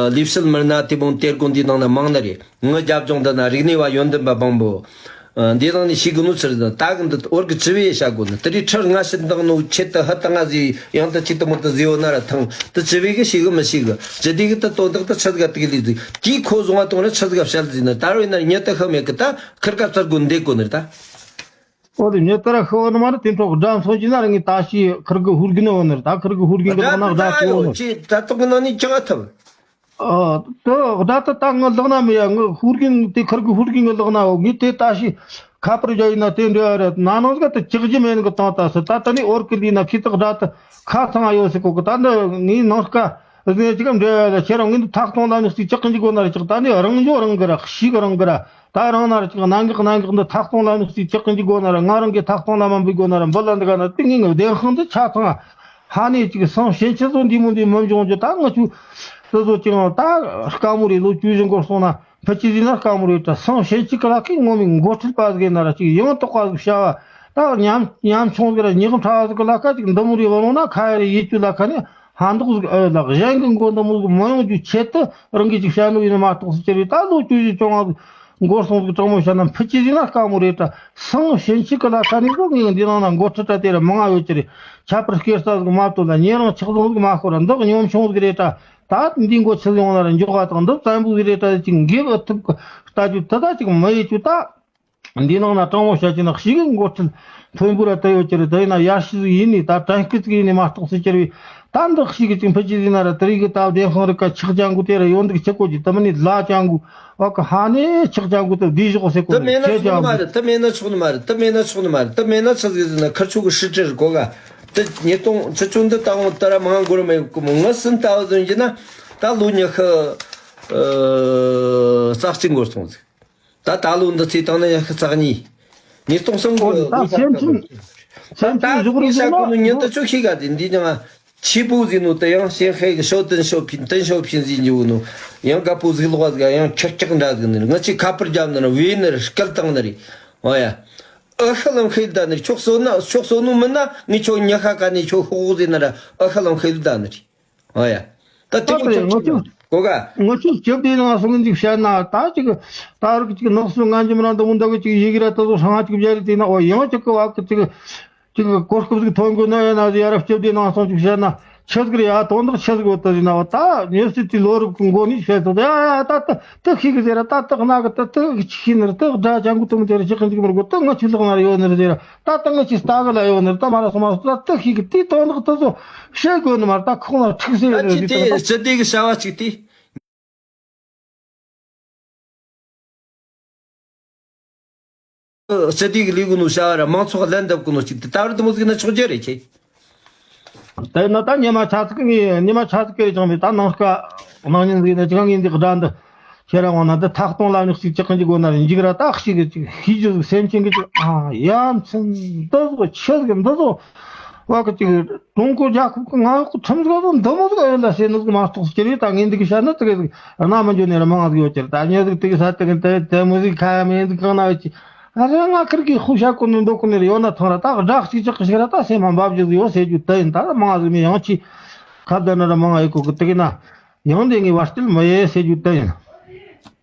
ལས་བྱེད་མི་སྣ་དེ་མོ་དེར་གོ་འདི་ནང་ན་མང་ནི་རེད། ངའི་རྒྱབ་ལྗོངས་འདི་ན་རིག་གནས་བ་ཡོན་ཏན་པ་མང་པོ། ཨ། འདི་ནང་ནས་ཤེས་དགོས་ནོ་ཚུར་དང་ད་གི་འདི་འོར་གི་ཅི་བས་བྱ་དགོས་ནི་དེ་རིགས་ཁྲི་ལྔ་ཕྱིན་དང་ནོ་ཆེད་དུ་ཧ་ད་ང་ཟི་ཡང་ད་ཅི་དེ་མོ་ད་ཟི་ཡོད་ན་ར་ཐང་དུ་ཅི་བས་གི་ཤེས་གི་མི་ཤེས་གི་ཅི་དེ་གི་ད་དོན་དག་ད་ཆི་ཟིག་ག་དེ་གི་ལས་ཟིག་དེའི་ཁོ་བཟུང་བ་དང་ར་ཆི་ཟིག་ག་བཤད་ཟིན་ན་ད་རོ་ཡིན་ན་ཉི་ད་ཧ་མེད་གི་ད་ཁིར་ཀ་བཙལ་དགོས་འདེད་དགོས་ནི་རེད་ད། ཨོ་དེ་ཉི་ད་ར་ཤི་བ་ནི་མ་རེད། དེ་འཕྲོ་དགྲ་མཚོན་གྱི་ན་ར་ངས་ད་ཤི་ཁིར་གི་ཧུར་གི་ནི་བ་ནི་རེད་ད། ཁིར་གི་ཧུར་གི་གི་ད་ན་དགྲ་ད་ཡོད་ནི་རེད། ཅི་ད་དོག་གི་ནང་ནས་ཅི་ག་ཐུབ། ཨ། དེ་དགྲ་དེ་ད་ངའི་ལག་ན་མེད་ཡ། ངའི་ཧུར་གིན་དེ་ཁིར་གི་ཧུར་གིན་གི་ལག་ན་ཡོད། ངས་དེ་ད་ཤི་ཁ་པར་རྒྱག་ཡིན་ན་དེ་འདྲ་ཡ་རེད། ན་ནང་གི་དེ་ཅག་ཅི་མེད་གི་དང་ད་སི་ད་ད་ནི་འོར་གི་ལི་ན་ཁི་དག་དགྲ་དེ་ཁ་ཚང་ཡོད་སི་གོ་གི་ད་འདི་ངའི་ནང་སྐ་ཟེ་ཅི་གམ་འདྲ་ཡ་རེད། ཁྱེད་རང་ངའི་འདི་ཐག་སྟོང་ལ་ནི་སི་ཅག་གི་འཇིག་གོ་ན་རེད། ཅག་ད་ནི་རང་འཇོག་རང་གི་ར་ཤི་གི་རང་གི་ར་ད་རང་ན་ར་ཅག་གནད་འགག་གནད་འགག་འདི་ཐག་སྟོང་ལ་ནི་སི་ཅག་གི་འཇིག་གོ་ན་ར་ང་རང་གི་ཐག་སྟོང་ལ་མ་འབུད་གོ་ན་ར་འབུད་ལ་འདི་ག་ན་དེ་ངའི་ངའི་བདེན་དཔང་འདི་ཆ་ཚང་། ཧ་ནས་ཅིག་སང་ཞེན་ཆེ་བཟོ་འདི་མོ་འདི་མི་འབྱུང་རྒྱུ། ད་ང་ཚོས་སོ་སོ་ཅིག་ད་དཀའ་མོ་རེད། ལོ་བཅུ་བཞི་འགོར་སོང་ན་ཕལ་ཆེར་ཡིན་ན་དཀའ་མོ་རེད། ད་སང་ཞེན་ཆེ་གི་ལ་ཁའི་ངོ་མའི་འགོ་ཁྲིད་པ་ཟིག་ཡིན་ན་ར་ཅིག་ཡང་དོག་པ་ཟིག་བྱ་བ་ད་ཉམ་ཉམ་ཆུང་ཟིག་ར་ཉི་ཁམ་ཁྲ་ཟིག་གི་ལ་ཁ་ཅིག་འདི་མོ་རེད་བ་ལོང་ན་ཁ་ཡ་རེ་ཡེ་ཅུ་ལ་ཁ་ནས་ཧ་འདོག་ཟིག་ཨེ་ལགས་གཞན་གི་མགོ་འདི་མོ་ཟིག་མི་ཡོང་རྒྱུ་ཆེད་དུ་རང་གིས་ཅིག་བྱ་ནོ་ཡིན་ན་མ་གཏོགས་སུ་ཅི་རེད། ད་ལོ་བཅུ་བཞི་བཅོ་ལྔ་ཟིག་འགོར་སོང་ཟིག་དྲང་མོ་བཤད་ན་ཕལ་ཆེར་ཡིན་ན་དཀའ་མོ་རེད་ད། སང་ཞེན་ཆེ་གི་ལ་ཁ་ནས་ཟོ་ངས་འདི་ནང་ན་འགོ་ཁྲིད་ད་དེ་ར་མང་ང་ཡོད་ཀྱི་རེད། ཁྱད་པར་སྐྱེ་ས་ཟིག་མ་གཏོགས་ལ་ཉེ་རང་ཆགས་ཟིག་མ་ཤོར་ར་འདི་ཉམ་ཆུང་ཟིག་རེད་ད། ད་འདི་འགོ་ཆི་ཡོང་ན་ར་འཇོག་པ་དང་འདི་བཙན་པོ་ཟིག་རེད་ད། ཅིག་འགེབས་ཨེ་ཐུབ་གི་ལྟ་རྒྱུ་དེ་ད་ཅིག་མི་ཡེ་རྒྱུ་ད། འདི་ནང་ན་དྲང་མོ་བཤད་ཀྱི་ན་ཞིག་གི་འགོ་ཁྲིད་མཐོན་པོ་ར་ད་ཡོད་ཀྱི་རེད། ད་ཡིན་ན་ཡར་ཞུ་ཟིག་ཡིན་ནི་ད་དྲན་སྐུལ་ཟིག་ཡིན་ནི་མ་གཏོགས་སུ་ཅི་རེད། ད་འདི་ཞིག་གི་ཅིག་ཕལ་ཆེར་ཡིན་ན་ར་དེ་རིགས་གི་ད་བདེན་དཔང་རིག་ག་ཆག་ཅང་གུ་དེ་ར་ཡོད་འདུག་ཆག་གོ་ཅི་ད་མི་ནི་ལ་ཅང་གུ་བ་གི་ཧ་ནས་ཆག་ཅང་གུ་དེ་བདེ་ཞོག་ཟེར་གོ་ནི་ཆེ་ཅང་གུ། དེ་མེད་ན་ཆོག་ནི་མ་རེད། དེ་མེད་ན་ཆོག་ནི་མ་རེད། དེ་མེད་ན་ཆི་ཟིག་ཟེར་ན་ཁིར་ཆོ་གི་ཧྲི་ཀྲི་རེད་གོ་ག་དེ་ཉིས་སྟོང་ཆུ་ཆུ་འདི་ད་འོང་ད་ར་མང་འགོར་མེད་གོ་མོ་ང་སུན་ལྟ་བུ་ཟིན་གྱི་ན་ད་ལོ་ཉི་ཤུ་རྩ་གཅིག་འགོར་སོང་ཟིག་ད་ད་ལོ་འདི་ཚེས་བཏང་ན་ཉི་ཤུ་རྩ་གཉིས། ཉིས་སྟོང་གསུམ་གི་ཨོ་ད་ལོ་སེམས་ཅན་སེམས་ཅན་ཟུག་རུ་ཟུག་ན་ཉི་ད་ཆོ་ཤེས་ག་དེ་འདི་ཀྱང་ཆེ་པོ་ཟིག་ནོ་དེ་ཡང་ཞེན་ཧེ་གི་ཤོ་ཏན་ཤོ་ཕིན་ཏན་ཤོ་ཕིན་ཟིག་འཇུ་ནོ་ཡང་དགའ་པོ་ཟིག་ལོག་ཟིག་ཡང་ཁྱག་ཁྱག་འདྲ་ཟིག་ནི་ང་ཆེ་ཁ་པར་རྒྱབ་ནི་བེ་ནི་རེ་སྐལ་བཏང་ནི་རེ། ཨོ་ཡ། ཨ་ཤ་ལམ་ཤེས་ད་ནི་ཆོག་སོ་ན་ཆོག་སོ་ནོ་མིན་ན་ངི་ཆོ་ཉི་ཤ་ཀ་ནི་ཆོ་ཧོ་ཧོ་ཟིག་ན་ར་ཨ་ཤ་ལམ་ཤེས་ད་ནི་རེ། ཨོ་ཡ། ད་དེ་ད་ཡང་ཆོག་ཆོག་ང་ཚོ་ ཨོ་ག་ངི་ཆོ་སྤྱི་བདེ་ནང་སོང་གི་ཅིག་བཤད་ན་ད་ཅིག་ད་རུ་ཅིག་ནགས་སུ་ངན་ཇི་མ་ར་འདི་མོ་འདི་གི་ཅིག་ཡི་གེ་ར་ད་ཚོ་ཧྲང་ཅིག་བཞག་རེད་དེ་ན། ཨོ་ཡང་ཅིག་གི་བ་གི་ཅིག་ཅིག་གི་གོ་སྐབས་ཟིག་ཐོན་དགོས་ན་ཡ་ན་ཟི་ཡ་ར་སྤྱི་བདེ་ནང་སོང་ཅིག་བཤད་ན་ཆི་ཟིག་རེད་ཡ། དོན་དག་ཆི་ཟིག་ཡོད་ད་ཟེར་ན། ཨོ་ད་ཉེ་སྲིད་དེ་ལོ་རབས་ཀྱི་མགོ་ནས་བཤད་ཐུབ་ད་ཡ། ཡ་ད་ད་ད་ཤེས་གི་ཟེར་ར། ད་ད་གནའ་གི་ད་ད་ཤེས་ནི་རེད། ད་དགྲ་ཅང་གི་དུམ་དེ་ར་ཅི་གི་འཇིག་མི་དགོས། ད་ང་ཆི་ལག་ན་ར་ཡོད་ནི་རེད་ཟེར་ར། ད་ད་ང་ཆི་ལྟ་གི་ལ་ཡོད་ནི་རེད། ད་མ་ར་སོང་མ་སོང་ད་ད་ཤེས་གི་དེ་དོན་དག་ད་ཚོ་བཤད་དགོས་ནི་མ་རེད། ད་ཁོང་ལ་ཁྲིག་སེ་ད་ཡོད་ནི་ཅི་རེད། ད་ད་དེ་སྤྱི་བདེ་གི་བྱ་བ་ཅིག་དེ། སྤྱི་བདེ་གི་ལས་གོ་ནོ་བྱ་བ་ར་མང་ཚོགས་ལན་འདེབས་གོ་ནོ་གཅིག་དེ་ད་བར་དུ་མོ་ཟིག་ན་ཆོག་རྒྱུ་རེད་ཁྱེད། དེ་ན་ད་ཉི་མ་ཆ་ཚིག་ངས་ཉི་མ་ཆ་ཚིག་གི་ཅང་མེད། ད་ནང་སྐ་ནང་ཉིན་ཟིག་ན་ཅང་ངས་འདི་དགྲ་འདི་ཁྱེད་རང་ངོ་ན་འདི་ཐག་གཏོང་ལ་ནི་གཅིག་ཅག་གི་འཇིག་གོ་ན་རིན་འཇིག་ར་ད་ཞིག་གི་ཅིག་ཤིས་རྒྱུ་ཟིག་སེམས་ཅན་གི་ཅིག་ཨ་ཡ་མཚན་འདི་ཟིག་ཆི་ཟིག་འདི་ཟིག་བ་གི་ཅིག་ཀྲུང་གོ་རྒྱལ་ཁབ་ཀྱི་ངག་ཡོད་ཁྲིམས་ཟིག་ཟིག་འདི་མོ་ཟིག་ཨེ་ལ་ཟེར་ནི་ཟིག་མ་གཏོགས་ཅི་རེད། ད་ངས་འདི་གི་བཤད་ན་ཙི་གེ་ཟིག་རྣ་མི་འཇོ་ནས་ར་མང་ཟིག་ཡོད་ཀྱི་རེད། ད་ཉེ་ཟིག་དེ་གི་ས་དེ་གི་དེ་དེ་མོ་ཟིག་ཁ་ཡ་མེད་ཟིག་གང་ན་ཡོད་ཀྱི་ཨ་རེ། ང་ཁིར་གི་ཤུགས་བཤད་གོ་ནི་འདོད་གོ་ནི་རེད། ཡོད་ན་ཐང་ར་ད་སྒྲ་གཅིག་ཅག་གི་ཞིག་ར་ད་སེམས་མ་འབབ་རྒྱུ་ཟིག་ཡོད་ཟེར་རྒྱུ་དེ་ཡིན། ད་མང་ཟིག་མི་ཡང་ཆི་ཁ་བརྡ་ན་ར་མང་ཡོད་གོ་གི་དེ་གི་ན་ཡང་དེ་ངས་བར་སྟིལ་མི་ཡེ་ཟེར་རྒྱུ་དེ་ཡིན།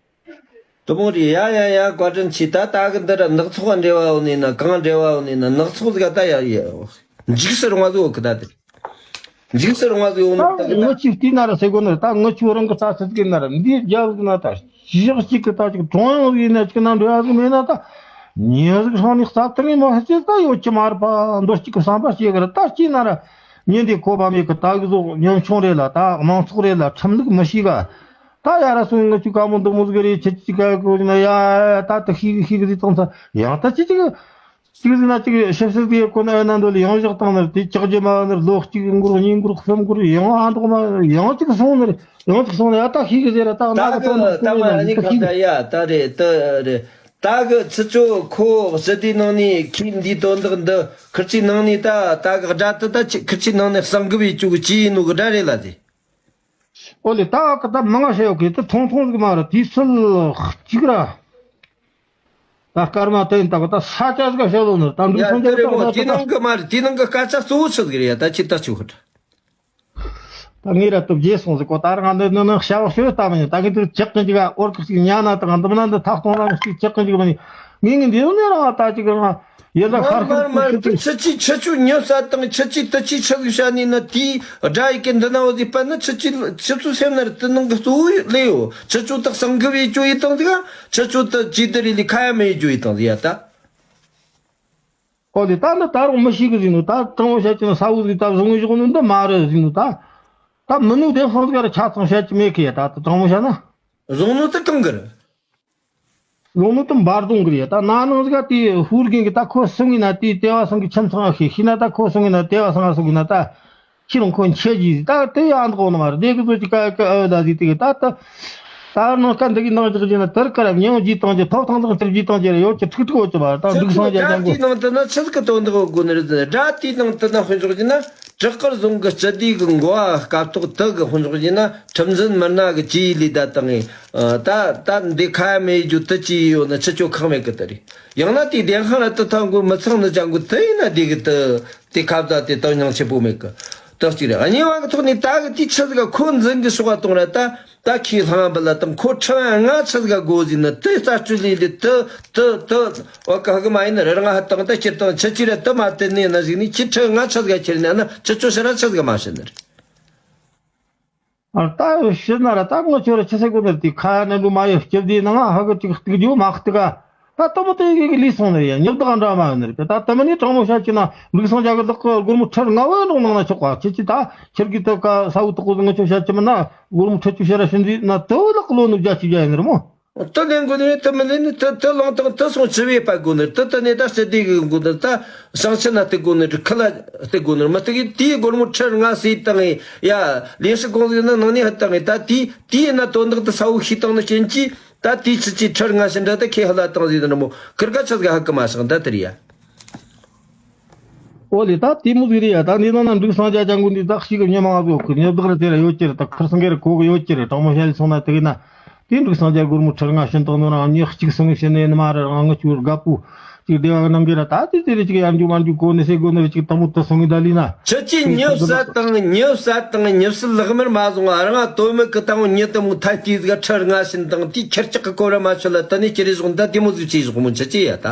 དུ་མོ་རེད་ཡ། ཡ་ཡ་བཀའ་དྲིན་ཆེ། ད་ད་གི་འདི་ར་ནག་ཚོགས་འབྲེལ་བ་ཡོད་ནི་ན་གང་འབྲེལ་བ་ཡོད་ནི་ན་ནག་ཚོགས་ཟིག་ད་ཡ་ཡ་འཇིགས་སུ་རུང་བ་ཟིག་ཡོད་གི་ད་དེ། འཇིགས་སུ་རུང་བ་ཟིག་ཡོད་ནི་ད་གི་ད། ད་ངི་ཆོས་བལྟས་ན་ར་ཟེར་གོ་ནི་རེད། ད་ངི་ཆོས་རང་གི་རྩ་ཚིག་གི་ན་ར་འདིའི་རྒྱབ་ཟིག་ན་ད་ཞག་གཅིག་གི་ད་ཅིག་གྲོང་ཡོང་ཟིག་ན་ཅིག་ན་འགྲོ་ཡ་ཟིག་མེད་ན་ད་ཉེ་ཟིག་སང་ནི་རྩ་ཐིག་ནི་མ་ཧ་ཅི་ད་ཡོད་ཀྱི་མ་རེད་པ། མདོ་གཅིག་གི་བསམ་པ་སྐྱེ་གི་ར། ད་སྐྱེས་ན་ར་ཉིན་དེ་གོ་བ་མེད་གི། ད་གི་ཟོག་ཉམ་ཆུང་རེད་ལ་ད་མང་ཚོགས་རེད་ལ་ཁྲིམས་ལུགས་མི་ཤེས་ག་ད་ཡ་ར་སོང་ངི་ཆོས་དཀའ་མོ་འདི་མོ་ཟིག་རེད། ཁྱེད་ཀྱི་ཀ་གོ་ན་ཡ་ད་ད་ཤི་ཤི་གི་ཟིག་བཏང་ས་ཡང་ད་ཅི་ཅིག་གཅིག་ཟིག་ན་གཅིག་ཞིབ་བཤེར་དེ་ཁོ་ན་ཨེ་ན་འདོད་ལ་ཡང་བཞག་བཏང་ནི་རེད། དེ་ཅག་རྗེས་མ་ནི་ལོ་གཅིག་འགོར་གཉིས་འགོར་གསུམ་འགོར་ཡང་ཨ་འདོག་མ་ཡང་གཅིག་སོང་ནི་རེད། ཡང་གཅིག་སོང་ནི་ཨ་ད་ཤེས་གི་ཟེར་ར་ད་ང་ད་གི་གི་ད་མ་ཨ་ནི་ཁ་ད་ཡ་ད་རེད་ད་རེད། ད་གི་ཚི་ཚོ་ཁོ་ཞི་བདེའི་ནང་ནས་ཁྱི་འདིའི་དོན་དག་འདི་ཁིར་ཆི་ནང་ནས་ད་ད་གི་དགྲ་དེ་ད་ཁིར་ཆི་ནང་ནས་གསང་གི་བའི་ཅུ་གི་ཅི་ཡིན་ནོ་གི་དགྲ་རེད་ལ་དེ། ཨོ་ལེ་ད་གི་ད་མང་ང་བཤད་ཡོད་གི་ད་ཐུང་ཐུང་ཟིག་མ་རེད། དུས་ཚོད་གཅིག་ར། ད་སྐར་མ་དེ་ཡིན་ད་གོ་ད་ས་ཆ་ཟིག་བཤད་ལོ་ནི་ད་འདུག་ཡ་སོང་དེ་རེད་མོ། ད་དེ་ད་ནང་གི་མ་རེད། དེ་ནང་གི་སྐད་ཆ་གཙོ་བོ་ཆི་ཟིག་རེད་ཡ། ད་ཁྱི་ད་ཆུ་ཧུད། ད་ངས་ར་སྟོབས་རྒྱས་སོང་ཟིག་གོ་ད་རང་འདི་ནི་ནང་བྱ་བ་ཤོད་ལྟ་མི་ཉན། ད་ངས་དེར་ཅག་གི་འཇིག་ཨ་འོར་གི་ཅིག་ཉ་ན་དང་འདི་མ་ན་འདི་ཐག་གཏོང་རང་ཅིག་ཅག་གི་འཇིག་མ་ནི་ངས་ངས་འདི་ཡོང་ནས་རང་ད་ཅིག་རང་ཡིན་ད་མར་ཁར་མར་ཁུར་མར་ཁུར་ཁུར་ཁྱི་ཆུ་ཆུ་ཆུ་ཉོ་ས་དང་ཁྱི་ཆུ་དུ་ཆུ་ཆུ་གི་བྱ་ནི་ན་དེའི་དགྲ་ཡི་གི་འདི་ན་འོ་དེ་པ་ན་ཁྱི་ཆུ་ཁྱི་ཆུ་སེམས་ན་ར་དེ་ནང་གི་གཙོ་བོ་ལས་ཡོད། ཁྱི་ཆུ་དག་སང་གི་བའི་ཅོ་ཡི་དང་ཟིག་ཁྱི་ཆུ་དུ་ཅི་དི་རི་ལི་ཁ་ཡ་མེ་ཡི་ཅོ་ཡི་དང་ཟིག་ཡ་ད། ཨོ་དེ་ད་འདི་ད་རུང་མི་ཤེས་གི་ཟིན་ནོ། ད་དྲང་མོ་བཤད་ཀྱི་ན་ས་བོ་ཟིག་ད་བཟུང་བཞག་ནོ་འདི་མ་རེད་ཟིན་ནོ། ད་ད་མི་ནུ་དེ་ཧང་ཟིག་ར་ཆ་ཚང་བཤད་ཀྱི་མེད་གི་ཡ། ད་ད་དྲང་མོ་བཤད་ན། བཟུང་ནོ་དེ་གང་གི་རེད། བཟུང་ནོ་དེ་འབར་གདོང་གི་རེད་ཡ། ད་ན་ནང་ཟིག་དེ་ཧུར་གིན་གི་ད་ཁོ་སུང་གི་ན་དེ་ལྟེ་བ་སང་གི་ཁྱིམ་ཚང་ཨ་ཤེས་ཤེས་ན། ད་ཁོ་སུང་གི་ན་ལྟེ་བ་སང་ཨ་སུང་གི་ན་ད། ཁྱེད་རང་ཁོ་འཆད་རྒྱུ་ད་དེ་ཡང་འདུག་ནི་མ་རེད། དེ་གི་ཚོ་ཅིག་ཀ་ཀ་ཨ་ད་ཟིག་དེ་གི་ད་ད་ད་ནང་ཀ་འདི་གི་ནང་ཅིག་ཅིག་ན་དེར་ཀ་ར་མྱང་རྒྱུ་བཏང་རྒྱུ་ཐོབ་ཐང་དང་སྟེར་རྒྱུ་བཏང་རྒྱུ་ར་ཡོད་ཀྱི་ཁྲིག་ཁྲིག་ཡོད་ཀྱི་མ་རེད། ད་འདུག་སང་རྒྱ་རྒྱ་མགོ་དེའི་ནང་དུ་ན་ཆི་ཟིག་གི་དོན་དག་དགོས་ནི་རེད། དགྲ་དེའི་ནང་དུ་ན་དཔེ་འཇོག་རྒྱུ་ན་བྲག་དཀར་རྫོང་གི་སྤྱི་བདེ་གི་འགོ་བ་སྐབས་ཐོག་དུ་གི་དཔེ་འཇོག་རྒྱུ་ན་ཁྲིམས་འཛིན་མི་སྣ་གི་ཅི་ཡི་ལི་ད་བཏང་ངས་ད་ད་འདི་ཁ་མེད་རྒྱུ་དུ་ཅི་ཡི་ཡོད་ན་ཁྱི་ཆོ་ཁག་མེད་གི་དེ་རེད། ཡང་ན་དེའི་བདེན་དཔང་ར་དུ་ཐང་དགོས་མི་ཚང་ནི་ཅང་དགོས་དུ་ཡིན་ན་དེ་གི་དུ། དེ་ཁ་བརྡ་དེ་དག་སྙིང་རྗེ་པོ་མེད་གི། དག་ཅིག་རེད། གཉིས་པ་གི་ཐོག་ནས་ད་གི་དེའི་ཆི་ཟིག་ག་ཁོ་འཛིན་གི་ཕྱོགས་ག་གཏོང་ར་ད་ད་ཁོས་ལྷང་བ་ལ་དང་ཁོ་ཁྲི་བ་ང་ཆི་ཟིག་ག་དགོས་ཟིན་ན་དེ་རྩ་སྤྱོད་ལས་ལས་དེ་དེ་དེ་བ་ག་གི་མ་ཡིན་ན་ར་ང་ཧ་དང་ད་ཁྱེར་དང་ཆི་ཅི་ར་དེ་མ་དེ་ནས་ན་ཟིག་ནས་ཁྱི་ཁྲི་ང་ཆི་ཟིག་ག་ཁྱེར་ནས་ན་ཁྱི་ཆོ་ཕྱི་ར་ཆི་ཟིག་ག་མ་ཤི་ནི་རེད། ཨ་ད་ཤི་ན་ར་ད་ང་ཆོ་ར་ཆི་ཟེར་དགོས་ནི་རེད། དེ་ཁ་ནས་འགྲོ་མ་ཡོད་སྐྱིད་དེ་ནང་ཧ་གི་ཅིག་གཏུག་རྒྱུ་མ་གཏུག་ག་ད་ལྟ་མོ་དེ་གི་ལུས་སོང་ནི་ཡ་ཉག་དག་འདྲ་མ་ཡོད་ནི་རེད། ད་ལྟ་མོ་ནི་དྲང་མོ་བཤད་ཀྱི་ན་འདུག་སང་རྒྱ་གི་ལག་གི་སྒོར་མོ་ཁྲི་ལྔ་བས་འགྲོ་གནང་ན་ཆོག་ག་ཁྱེད་ཀྱིས་ད་ཁྱེད་ཀྱིས་ད་ག་ས་བོ་དག་གོ་ང་ཆོ་བཤད་ཀྱི་མིན་ན་སྒོར་མོ་ཁྲི་བཅུ་ཤེ་ར་ཤི་འདི་ན་དུ་ལག་གི་ལོ་ནུབ་རྒྱ་ཆི་རྒྱ་ཡིན་ནི་རེད་མོ། དུ་ལེན་དགོས་ནི་དུ་མི་ལེན་ནི་དུ་དུ་ལོང་དང་དུ་སོང་ཆི་བས་པ་དགོས་ནི་དུ་དུ་ནས་ད་སྤྱི་བདེ་གི་དགོས་ནི་ད་ཞིང་ཆེན་ན་དུ་དགོས་ནི་ཁུ་ལ་དུ་དགོས་ནི་མི་དུ་གི་དེའི་སྒོར་མོ་ཁྲི་ལྔ་ཟས་བཏང་ངས་ཡ་ལས་སྲིད་གོང་ཟིག་ནི་ནང་ནས་ཧ་བཏང་ངས་ད་དེའི་དེའི་ན་དོན་དག་དུ་ས་བོ་ཤི་བཏང་ནི་རྐྱེན་གྱིས། ད་དེའི་ཕྱི་ཆའི་ཁྲི་ལྔ་ཞིག་འདྲ་ད་ཁྱེད་ཧ་ལ་བཏང་ཟིག་ནི་མོ་ཁིར་ཀ་ཆ་ཟིག་ཧ་གི་མ་ཤག་ད་དེ་རེད་ཡ། ཨོ་ལེ་ད་དེ་མོ་ཟིག་རེད་ཡ། ད་འདི་ནང་ན་འབྲུག་སངས་རྒྱས་ལྗང་གུ་འདི་ད་གཅིག་གི་མྱི་མང་ཟིག་ཡོད་གི་མྱི་བདག་རེ་དེ་ར་ཡོད་ཀྱི་རེད། ད་ཁིར་སང་གེ་ར་གོ་གི་ཡོད་ཀྱི་རེད། དྲང་མོ་བཤད་ལེ་སོང་ན་དེ་གི་ན་ དེ་འབྲུག་སངས་རྒྱས་སྒོར་མོ་ཁྲི་ལྔ་བྱིན་བཏང་ནོ་རང་ཉི་ཤུ་གཅིག་སོང་ངས་བྱིན་ནས་ནི་མ་རེད། རང་ངི་ཆུ་རྒད་པོ་ཅིག་སྡེ་བ་གི་ནང་གི་ར་ད་དེ་དེ་རེ་ཅིག་ཡར་འཇུག་མར་འཇུག་གོ་ནི་སེ་གོ་ནི་རེ་ཅིག་དང་པོ་དུ་སོང་ངས་ད་ལི་ན། ཁྱེད་ཀྱིས་ཉེ་བསད་དང་ཉེ་བསད་དང་ཉེ་བསད་ལག་མར་མ་བཟུང་། ཨ་རང་ང་དོ་མི་གི་དང་ཉེ་དུ་མོ་ཐན་ཏི་ཟིག་ཁྲི་ལྔ་བྱིན་དང་དེ་ཁྱེར་ཅག་གི་གོ་ར་མ་ཆོད་ལ་དེ་ནས་ཁྱེར་རེ་བཟུང་ད་དེ་མོ་ཟིག་བྱས་བཟུང་མོ་ཁྱེད་ཀྱིས་ཡ་ད།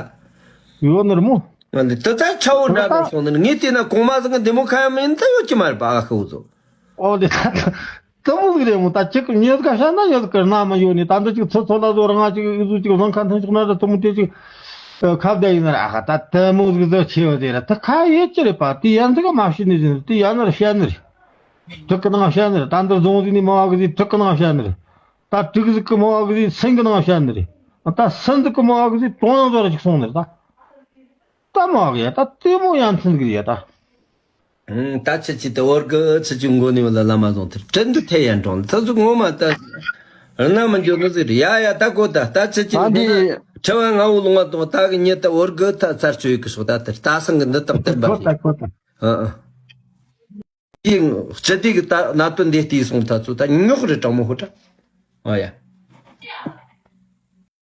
ཡོད་ནི་རེད་མོ། ང་འདི་དེ་ལྟར་ཆ་བོ་འདྲ་ད་དང་སོང་ནི་ངས་བལྟས་ན་གོང་མ་ཟིག་གི་འདི་མོ་ཁ་ཡ་མིན་ད་ཡོད་ཀྱི་མ་རེད་པ། ཨ་ཁུ་བོ་ཚོ། ཨོ་དེ་ད་དེ་མོ་ཟིག་རེད་མོ། ད་ཅིག་ཉེ་ཟིག་ག་བཤད་ན་ཉེ་ཟིག་གི་རྣ་མ་ཡོད་ནི། ད་འདི་ཅིག་ཚོ་ཚོ་ལ་བཟོ་རང་ང་ཅིག་ཨི་ཟུ་ཅིག་བཟང་ཁ་མཐུན་ཅིག་ན་ད་དེ་མོ་དེ་ཅིག་ཁ་བརྡ་ཡིན་ན་ར། ཨ་ཁ་ད་དེ་མོ་ཟིག་ཟེར་ཆེ་བ་དེ་ར། ད་ཁ་ཡོད་ཀྱི་རེད་པ། དེ་ཡན་ཟིག་ག་མ་བཤད་ནི་ཟིན་དེ་ཡན་ན་ར་བཤད་ནི་རེད། དྲུག་གི་ནང་བཤད་ནི་རེད། ད་འདི་རྫོང་ཟིག་ནས་མང་བ་གི་ཟིག་དྲུག་གི་ནང་བཤད་ནི་རེད། ད་དྲུག་ཟིག་གི་མང་བ་གི་ཟིག་སུན་གི་ནང་བཤད་ནི་རེད། ད་སུན་ཟིག་གི་མང་བ་གི་ཟིག་ཀྲུང་དབྱང་ཟོ་ར་ཅིག་སོང་ནི་རེད་ད། ད་མ་གི་ཡ་ད་ལྟད་མོ་ཡ་མཚན་གི་ཡ་ད། ད་ཁྱེད་ཀྱིས་ད་འོར་གི་ཁྱེད་ཀྱི་མགོ་ནས་བ་ལ་ལ་མ་བཟུང་ཐུབ་བྲན་དུ་ཐེ་ཡན་གྲོང་ད་ཚོ་ངོ་མ་ད་རྣ་མི་འཇོག་ནི་ཟིག་རེད་ཡ། ཡ་ད་གོ་ད་ད་ཁྱེད་ཀྱི་ད་འདི་ཁྲི་བ་ང་བོ་ལུང་བ་དང་ད་གི་ཉེ་ད་འོར་གི་ད་ཚར་ཆོད་གི་སོགས་ད་དེ་ལྟ་སང་གི་འདི་དང་བསྟན་པ་གོ་རེད། ད་གོ་ད། ཨ་ཨ། དེ་སྤྱི་བདེ་གི་ད་གནད་དོན་འདི་བལྟས་སོང་ད་ཚོ་ད་ཉོག་རེད་དྲང་མོ་ཧོ་ད། ཨ་ཡ།